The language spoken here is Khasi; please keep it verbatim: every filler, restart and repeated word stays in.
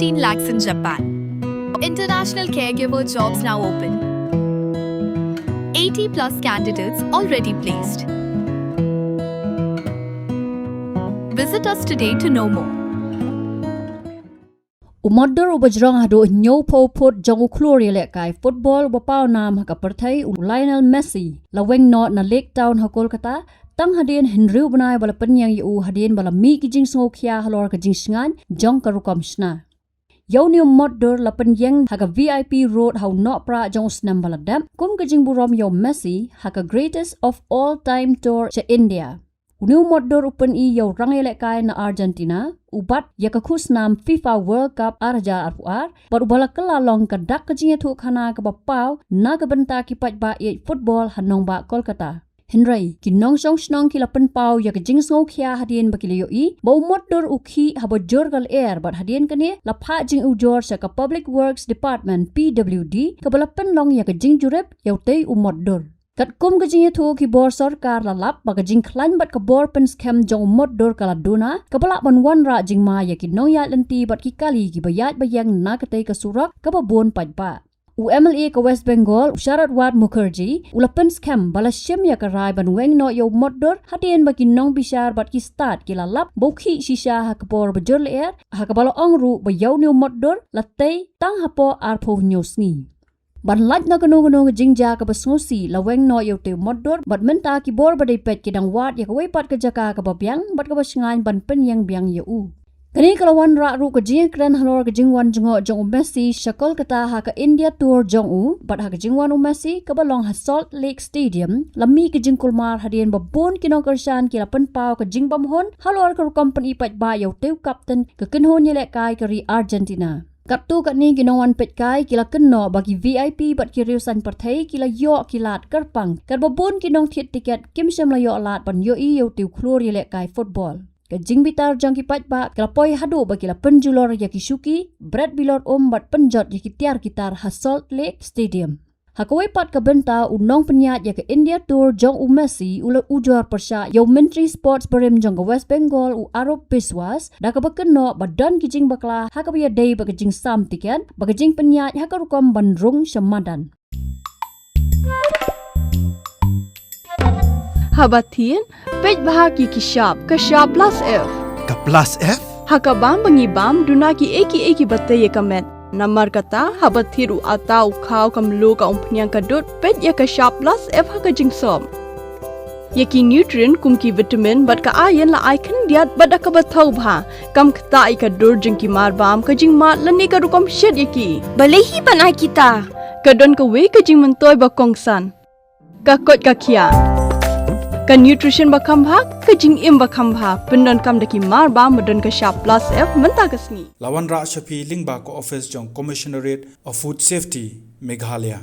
Fifteen lakhs in Japan. International caregiver jobs now open. Eighty plus candidates already placed. Visit us today to know more. U motdur uba jrong haduh hynñiewphew phut jong u khlur ïalehkai football uba paw nam ha ka pyrthei, u Lionel Messi, la weng noh na Lake Town ha Kolkata tang hadien hynriew bnai ba la pynïeng ïa u hadien ba la mih ki jingsngewkhia halor ka jingshngaiñ jong ka rukom shna. Ïa une u motdur la pynïeng ha ka V I P Road ha u Nohprah jong u snem ba la dep kum ka jingburom ïa u Messi ha ka Greatest of All Time Tour sha India. Une u motdur u pyni ïa u rangïalehkai na Argentina u bat ïa ka khusnam FIFA World Cup ar hajar arphew ar bad uba la kylla long ka dak ka jingïathuhkhana kaba paw na ka bynta ki paidbah ïeit football ha nongbah Kolkata. Hynrei ki nongshong shnong ki la pynpaw ïa ka jingsngewkhia hadien ba ki la ïohi ba u motdur u khih haba jur ka lyer bad hadien kane la phah jingujor sha ka Public Works Department, P W D, kaba la pynlong ïa ka jingjurip ïa utei u motdur. Katkum ka jingïathuh ki bor sorkar, la lap ba ka jingkhlaiñ bad ka bor pynskhem jong u motdur ka la duna, kaba lah ban wanrah jingma ïa ki nongïaid lynti bad ki kali kiba ïaid ba ïeng na katei ka surok kaba bun paidbah. U M L A ka West Bengal, u Sharad Wat Mukherjee, u la pynskhem ba la shim ïa ka rai ban weng noh ïa u motdur hadien ba ki nongbishar bad ki stad ki la lap ba u khih shisha ha ka por ba jur lyer, ha kaba la ong ruh ba ïa une u motdur la tei tang hapoh arphew hynñiew sngi. Ban lait na kano kano ka jingjia kaba sngewsih, la weng noh ïa utei u motdur bad mynta ki bor ba dei peit ki dang wad ïa kawei pat ka jaka kaba biang bad kaba shngaiñ ban pynïeng biang ïa u. Kane ka la wanrah ruh ka jingïakren halor ka jingwan jngoh jong u Messi sha Kolkata ha ka India Tour jong u bad ha ka jingwan u Messi kaba long ha Salt Lake Stadium, la mih ka jingkulmar hadien ba bun ki nongkyrshan ki la pynpaw ka jingbymhun halor ka rukom pyni paidbah ïa utei u kapten ka kynhun ïalehkai ka ri Argentina. Katto katne ki nongwan peitkai ki la kynnoh ba ki V I P bad ki riewsaiñ pyrthei ki la ïoh ki lad kyrpang, katba bun ki nongthied tiket kim shym la ïoh lad ban ïohi ïa utei u khlur ïalehkai football. Ka jingbitar jong ki paidbah ka la poi haduh ba ki la pynjulor ïa ki shuki, bret bilor um bad pynjot ïa ki tiar ki tar ha Salt Lake Stadium. Ha kawei pat ka bynta, u nongpynïaid ïa ka India Tour jong u Messi u la ujor pyrshah ïa u Myntri Sports barim jong ka West Bengal, u Arup Biswas, da kaba kynnoh ba don ki jingbakla ha kaba ïadei bad ka jingsam tiket bad ka jingpynïaid ha ka rukom ban rung sha madan. Haba thied, peit bha ki ki shap, ka shap plus F. Ka plus F? Ha ka bam ba ngi bam, duna kiei kiei kiba tei ïa ka met. Namar kata, haba thied u atta, u khaw, ka mluh, ka umphniang, ka dud, peit ïa ka shap plus F ha ka jingsop. Ïa ki nutrient kum ki vitamin bad ka iron la ai khyndiat bad da kaba thaw bha. Kam ktah ïa ka dur jong ki marbam, ka jingmad lane ka rukom shet ïa ki. Balei hi ban ai kita? Ka don kawei ka jingmyntoi ba kongsan. Ka koit ka khiah. Ka nutrition ba kham bha, ka jingim ba kham bha, pyndonkam da ki marbam ba don ka shap plus F mynta ka sngi. La wanrah sha phi lyngba ka office jong Commissionerate of Food Safety, Meghalaya.